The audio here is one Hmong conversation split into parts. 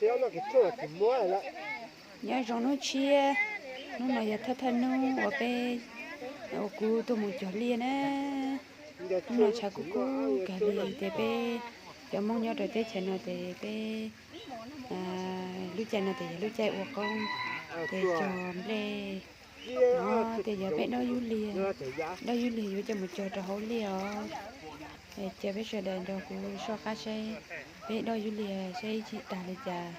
Nyob zoo hnub tshiab, hnub no yog thawj thawj hnub uas peb, uas kuv tuaj mus cog liaj na. Hnub no tshav kub kub kawg li ces peb cov Hmoob nyob rau teb chaws no ces peb lub caij no ces yog lub caij ua qoob, ces cog nplej. No ces yog peb dob yub liag, dob yub liag yuav coj mus cog rau hauv liaj os. Ces peb sawv daws nrog kuv soj qab saib peb dob yub liag saib ib chim tag li cas.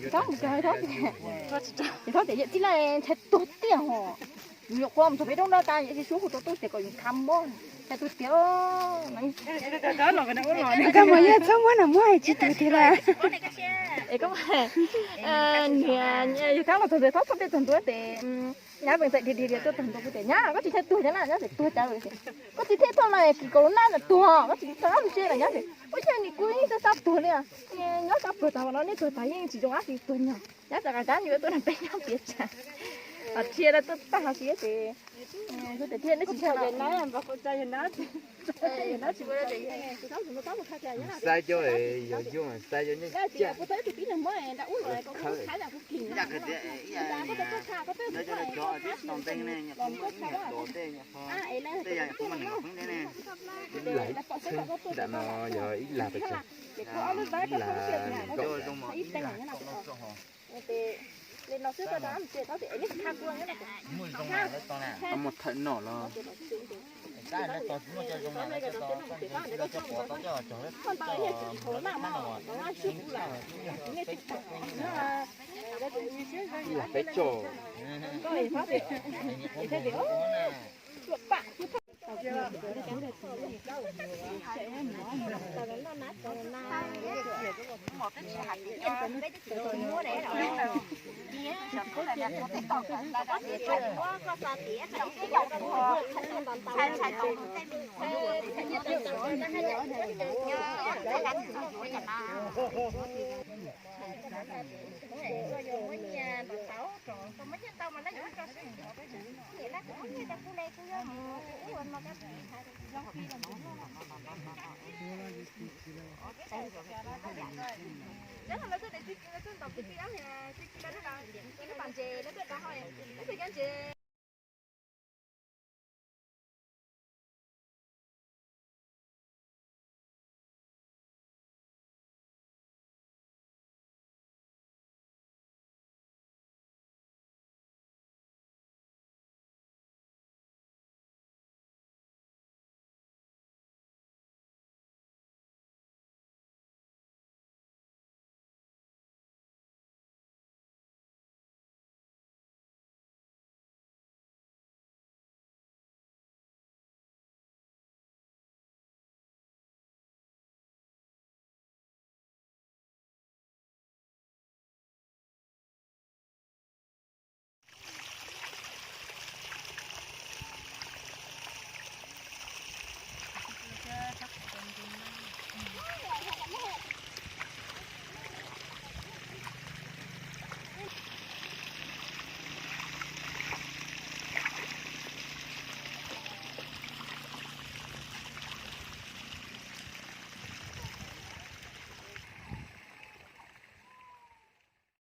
Txhob mus cog, txhob tias yawm txiv laj ntshai tuag tiag hos. Nyuam qhuav mus txog peb roob dab tas yawm txiv suab hu rau tub tias kom yus khav mob, ntshai tuag tiag. Koj mus yog txhob muab na muab tsis tuag tiag lawm. Es koj niam yog kab los txog ntawd txhob txhob peb txog ntua tes. Nyab pees txawm dhia dhia dhia tuaj txog ntua kuv tias nyab koj tsis ntshai tuag thiab na, nyab tias tuag cas koj tsis thiaj tuaj no kis kaus lub nab ntawm tuag koj tsis tau ab lus tse na nyab tias ua yog nim kuv yeej xav xav tuag li. Nyob sab pluag tas no nej tuag tas yeej tsis zoo ab tsi tuag nyog. Nyab txawm qab nyuam tuaj nrog peb nyob piav tsam, hos rhia rau tuaj tag hos siab ces, tias thiaj nej tsis ntshai. Xaib cov yog yooj xaib cov nej caj. Ib lag, nram no yog ib lag pes tsawg? Ib lag, mus thawm no los. Ib lag peb caug.